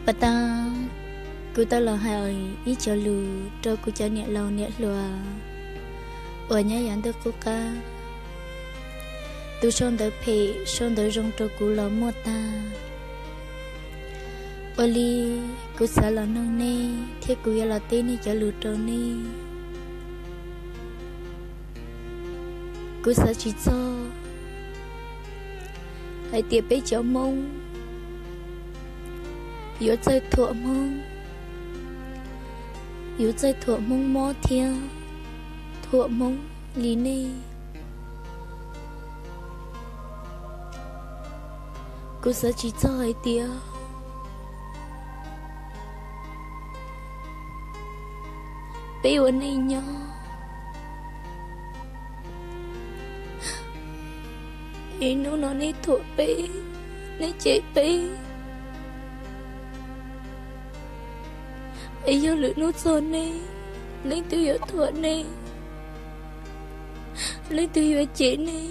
Pas tas, kuv tau los hais ib co lus rau kuv cov niam laus niam hluas uas nyob yav ntuj qub qab. Tus sau ntawv phem sau ntawv zoo rau kuv los muaj tag. Ua li, kuv xav los noog nej thiab kuv yuav los teb nej cov lus rau nej. Kuv xav tsis txog hais tias peb cov Hmoob yuav txawj thuam Hmoob, yuav txawj thuam Hmoob mob thiab thuam Hmoob li nej. Kuv xav tsis txog hais tias peb ua neej nyob es hnub no nej thuam peb, nej cem peb, es yog lwm hnub txog nej, leej twg yuav thuam nej, leej twg yuav cem nej?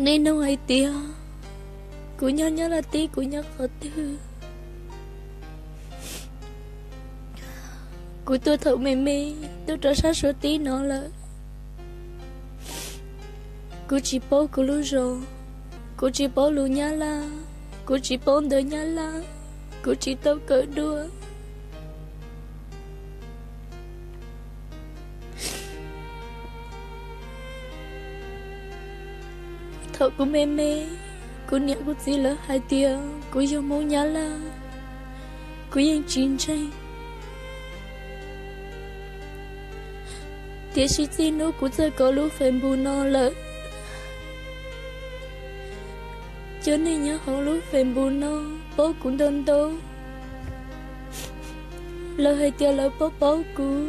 Nej nug hais tias kuv nyob nyob laj teb, kuv nyob qhov twg? Kuv tuaj thaum me me, tuaj rau sab Suav teb no lawm. Kuv tsis paub kuv lub zos, kuv tsis paub lus Nyab Laj, kuv tsis paub ntawv Nyab Laj, kuv tsis tau kawm dua. Thaum kuv me me, kuv niam kuv txiv lawv hais tias kuv yog Hmoob Nyab Laj, kuv yeej tsis ntseeg. Tiam sis txij hnub kuv txawj kov lub Facebook no lawm, cov neeg nyob hauv lub Facebook no paub kuv ntau ntau. Lawv hais tias lawv paub paub kuv,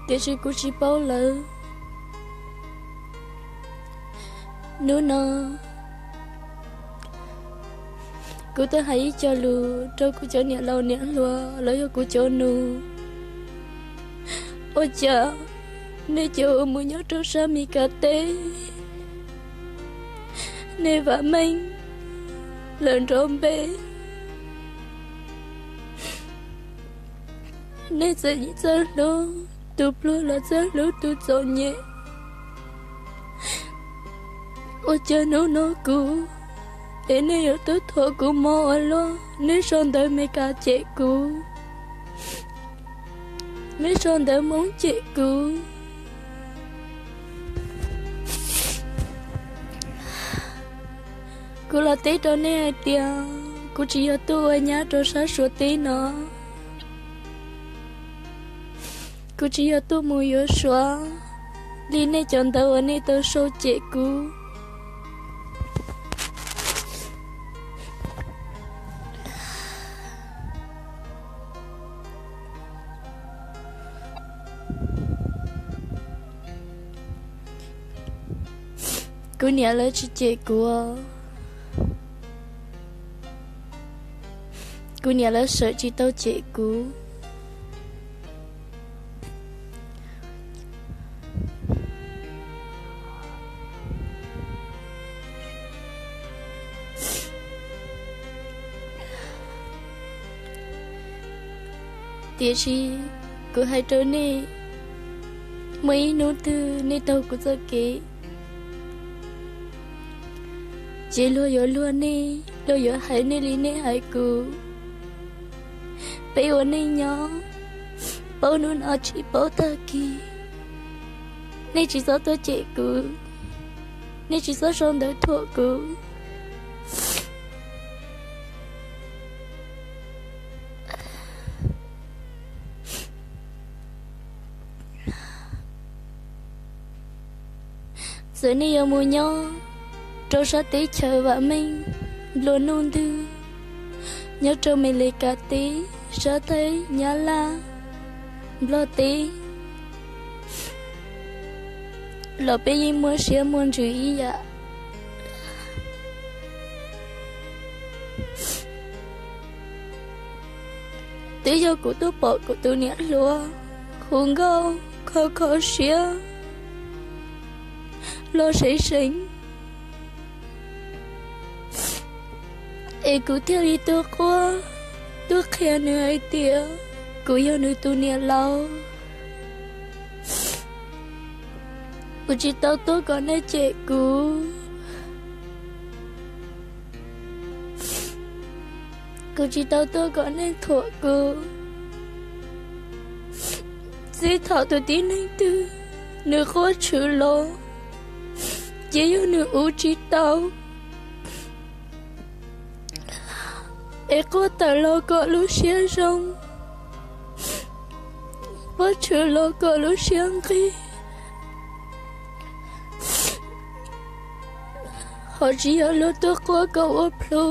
tiam sis kuv tsis paub lawv. Hnub no kuv tuaj hais ib co lus rau kuv cov niam laus niam hluas los yog kuv cov nus. Ua cas nej cov uas mus nyob rau sab Meskas teb, nej vam meej lawm nrov npe, nej txawm txawj hlub tus pluag los txawj hlub tus txom nyem. Ua cas hnub no kuv es nej yuav tuaj thuam kuv mob ua luaj, nej sau ntawv Meskas cem kuv, nej sau ntawv Hmoob cem kuv. Kuv los teb rau nej hais tias kuv tsis yog tuaj ua nyab rau sab Suav teb no. Kuv tsis yog tuaj mus yuav Suav li nej cov ntawv uas nej tau sau cem kuv. Kuv niam lawv tsis cem kuv, kuv niam lawv sawv tsis tau cem kuv. Tiam sis kuv hais rau nej, muaj ib hnub twg nej taug kuv txoj kev, ces luag yuav luag nej, luag yuav hais nej li nej hais kuv. Peb ua neej nyob, paub hnub no tsis paub tag kis. Nej tsis txhob tuaj cem kuv, nej tsis txhob sau ntawv thuam kuv. Txawm nej yuav mus nyob rau sab teb chaws vam meej nplua nuj ntwg, nyob rau Mes Lis Kas teb, sab Thaib, Nyab Laj, Nplog teb, los peb yeej muaj siab muaj ntsws ib yam. Twb yog kuv tuaj pom kuv tus niam hluas hu nkauj kho kho siab los seev seev, es kuv thiaj li tuaj quaj, tuaj qhia nws hais tias kuv yog nws tus niam laus. Kuv tsis tau tuaj kom nej cem kuv. Kuv tsis tau tuaj kom nej thuam kuv. Txij thaum tus tib neeg twg nws quaj tshwm los, ces yog nws ua tsis tau, es quaj tawm los kom lub siab zoo, quaj tshwm los kom lub siab nqig. Ho tsis yog luag tuaj quaj kom ua plhu,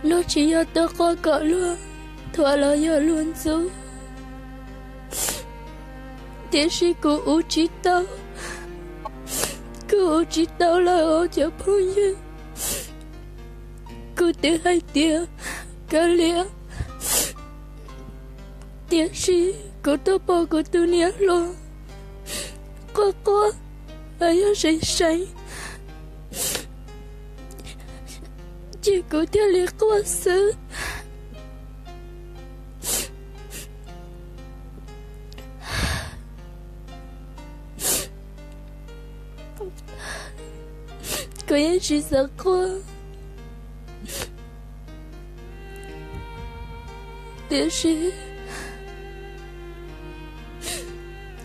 luag tsis yog tuaj quaj kom luag thuam los yog luag ntxub. Tiam sis kuv ua tsis tau, kuv ua tsis tau lawm os cov phooj ywg. Kuv twb hais tias kav liam, tiam sis kuv tuaj pom kuv tus niam hluas quaj quaj los yog seev seev, ces kuv thiaj li quaj xwb. Kuv yeej tsis xav quaj, tiam sis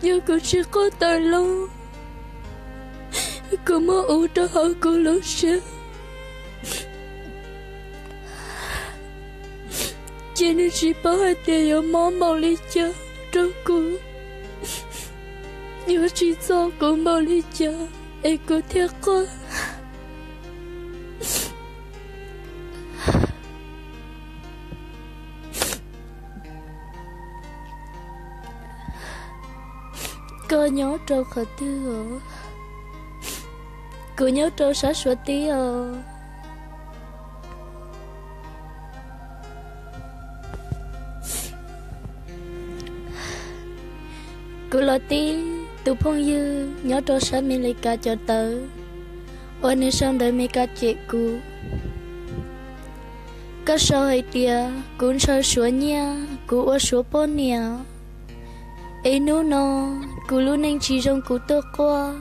yog kuv tsis quaj tawm los, kuv muab ua rau hauv kuv lub siab, ces nws tsis paub hais tias yuav mob npaum li cas rau kuv, yuav tsim txom kuv npaum li cas es kuv thiaj quaj. Koj nyob rau qhov twg os? Kuv nyob rau sab Suav teb os. Kuv los teb tus phooj ywg nyob rau sab Amelikas cov tawv uas nws sau ntawv Amelikas cem kuv. Koj sau hais tias kuv ntshaw Suav nyiaj, kuv ua Suav poj niam, es hnub no kuv lub neej tsis zoo kuv tuaj quaj.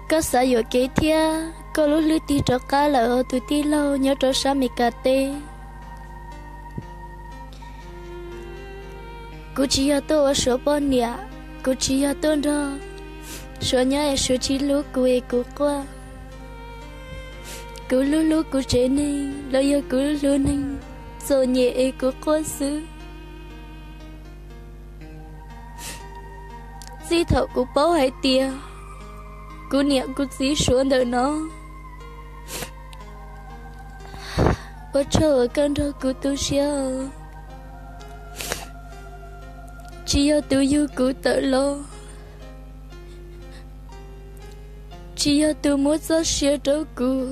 Koj xav yuam kev thiab koj lub hlwb tig rov qab lawm os tus tij laug nyob rau sab Amelikas teb. Kuv tsis yog tuaj ua Suav poj niam, kuv tsis yog tuaj nrog Suav nyob es Suav tsis hlub kuv es kuv quaj. Kuv hlub hlub kuv tsev neeg los yog kuv hlub neeg txom nyem es kuv quaj xwb. Txij thaum kuv paub hais tias kuv niam kuv txiv Suav ntawm no, ua tsaug uas koj nrog kuv tu siab. Tsis yog tus yug kuv tawm los, tsis yog tus muab txoj sia rau kuv.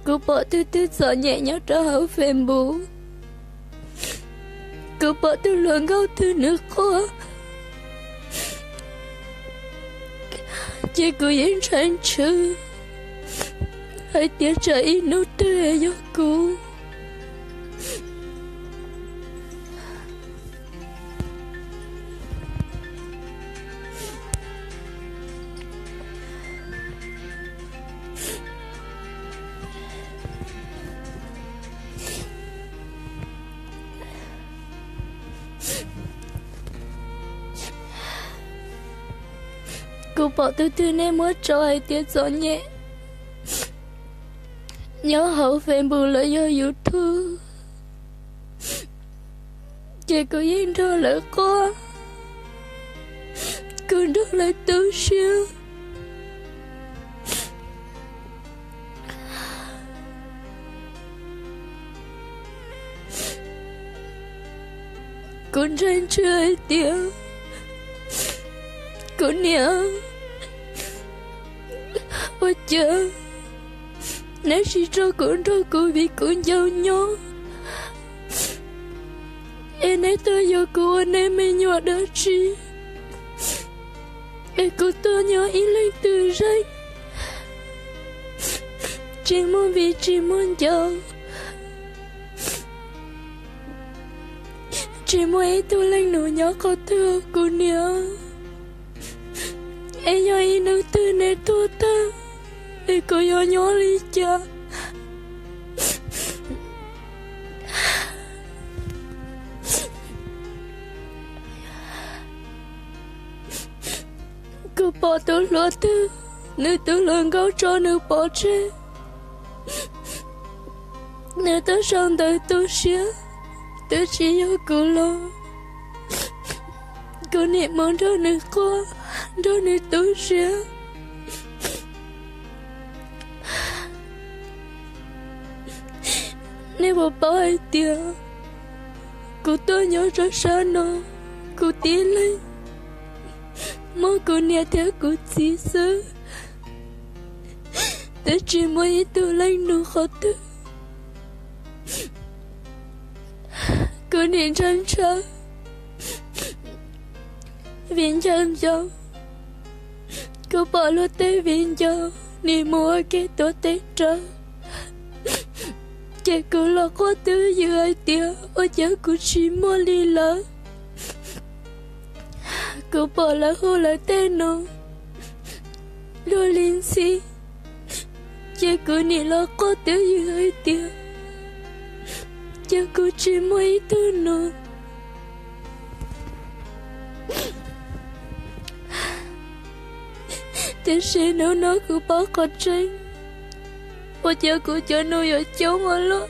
Kuv pom tus twg txom nyem nyob rau hauv Facebook, kuv pom tus hluas nkauj twg nws quaj, ces kuv yeej ntshai ntshwv hais tias tsam ib hnub twg yog kuv. Kuv pom tus twg nej muab tso hais tias txom nyem nyob hauv Facebook los yog YouTube, ces kuv yeej nrog lawv quaj, kuv nrog lawv tu siab. Kuv ntshai ntshwv hais tias kuv niam Ua cas neb tsis tso kuv nrog kuv viv kuv ncaus nyob, es neb tuaj yuav kuv ua neb me nyuam dab tsi? Es kuv tuaj nyob ib leeg twg zeej, tsis muaj viv tsis muaj ncaus, tsis muaj ib tug leej nus nyob qhov twg kuv niam. Es yog ib hnub twg neb tuag tag, es kuv yuav nyob li cas? Kuv pom tus hluas twg, nws tus hluas nkauj tso nws pov tseg, nws twb sau ntawv tu siab, twb tsis yog kuv los, kuv niam mus nrog nws quaj, nrog nws tu siab. Nej puas paub hais tias kuv tuaj nyob rau sab no, kuv tib leeg, muaj kuv niam thiab kuv txiv xwb, twb tsis muaj ib tug leej nus qhov twg. Kuv nim ntshaw ntshaw viv ncaus ncaus, kuv pom luag tej viv ncaus nim mus ua ke tuav tej rawv, ces kuv los quaj twb ywm hais tias ua cas kuv tsis muaj li lawv. Kuv pom lawv hu lawv tej nus luag li ntxhi, ces kuv nim los quaj twb ywm hais tias ces kuv tsis muaj ib tug nus. Tiam sis hnub no kuv paub qhov tseeb, ua cas kuv cov nus yuav coob ua luaj.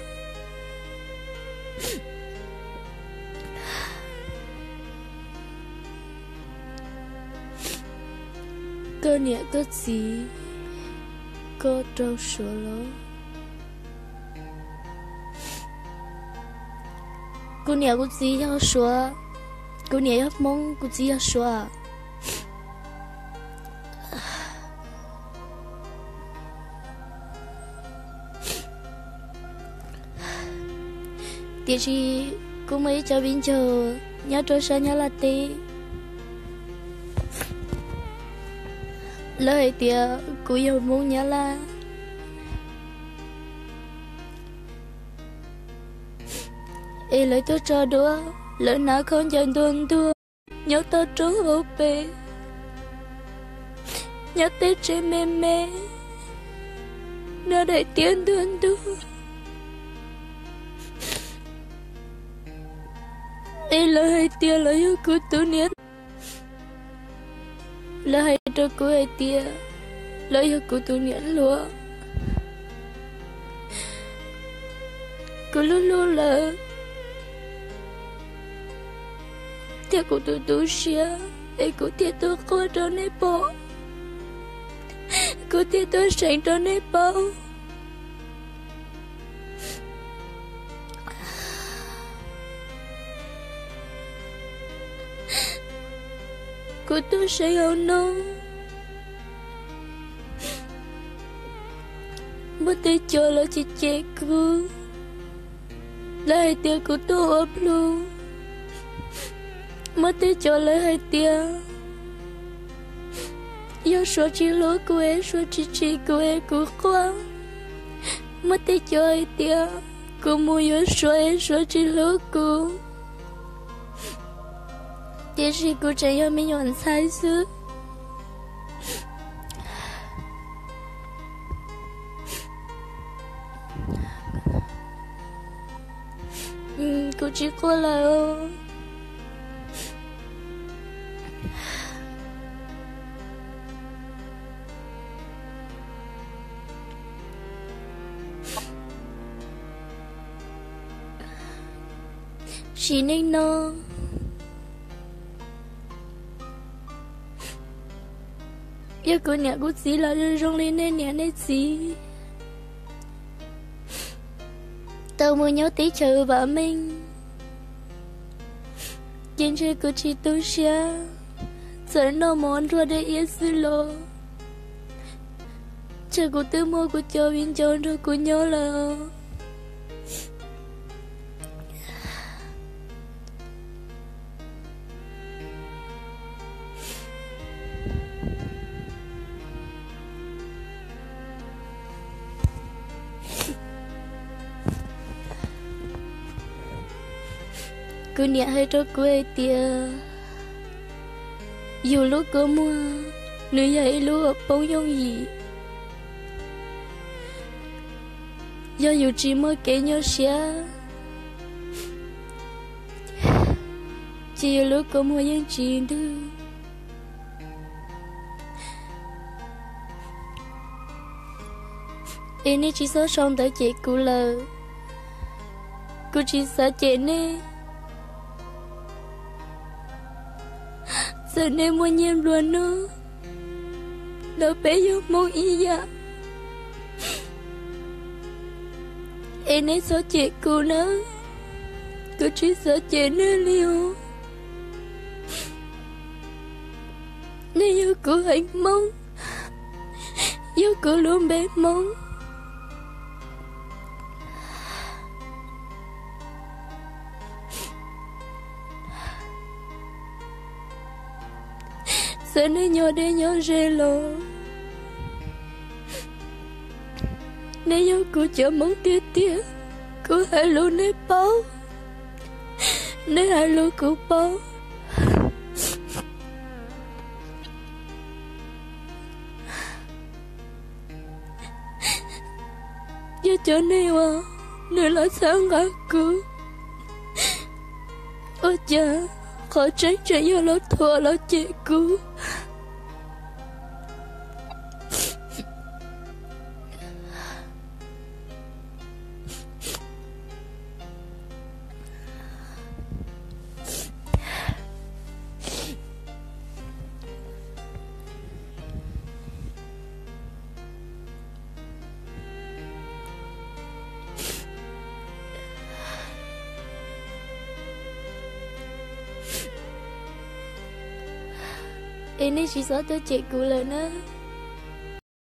Koj niam koj txiv, koj rau Suav los? Kuv niam kuv txiv yog Suav. Kuv niam yog Hmoob, kuv txiv yog Suav. Tiam sis kuv muaj ib co viv ncaus nyob rau sab Nyab Laj teb, lawv hais tias kuv yog Hmoob Nyab Laj, es lawv tuaj tso duab, lawv hnav khaub ncaws ntuag ntuag, nyob toj roob hauv pes, nyob tej tsev me me, nyob daim tiab ntuag ntuag, es lawv hais tias lawv yog kuv tus niam. Lawv hais rau kuv hais tias lawv yog kuv tus niam hluas. Kuv hlub hlub lawv thiab kuv tus tu siab, es kuv thiaj tuaj quaj rau nej pom, kuv thiaj tuaj seev rau nej paub. Kuv tuaj seev hauv no, muaj tej cov lawv cem cem kuv, lawv hais tias kuv tuaj ua plhu. Muaj tej cov lawv hais tias yog Suav tsis hlub kuv es Suav tsis tsim kuv es kuv quaj. Muaj tej cov hais tias kuv mus yuav Suav es Suav tsis hlub kuv. Tiam sis kuv tseem yog me nyuam ntxhais xwb. Kuv tsis quaj lawm. Sim neej no, yog kuv niam kuv txiv los zoo zoo li nej niam nej txiv, tau mus nyob teb chaws vam meej, ces ntshe kuv tsis tu siab, txawm noj mov nruag dej iab xwb los Ces kuv twb muaj kuv cov viv ncaus nrog kuv nyob lawm. Kuv niam hais rau kuv hais tias yus lub kua muag nws yog ib lub uas poob yooj yim. Yog yus tsis muaj kev nyuaj siab ces yus lub kua muag yeej tsis ntwg. Es nej tsis txhob sau ntawv cem kuv lawm. Kuv tsis xav cem nej. Txawm nej muaj nyiaj nplua nuj los peb yog Hmoob ib yam. Es nej txhob cem kuv nawb. Kuv tsis xav cem nej li os. Nej yog kuv haiv Hmoob, yog kuv lub npe Hmoob. Txawm nej nyob deb nyob ze los nej yog kuv cov Hmoob tiag tiag. Kuv hais lus nej paub, nej hais lus kuv paub. Yog cov neeg uas nws los txhawb nqa kuv, ua cas qhov tseeb tseem yog los thuam los cem kuv. Es nej tsis txhob tuaj cem kuv lawm na.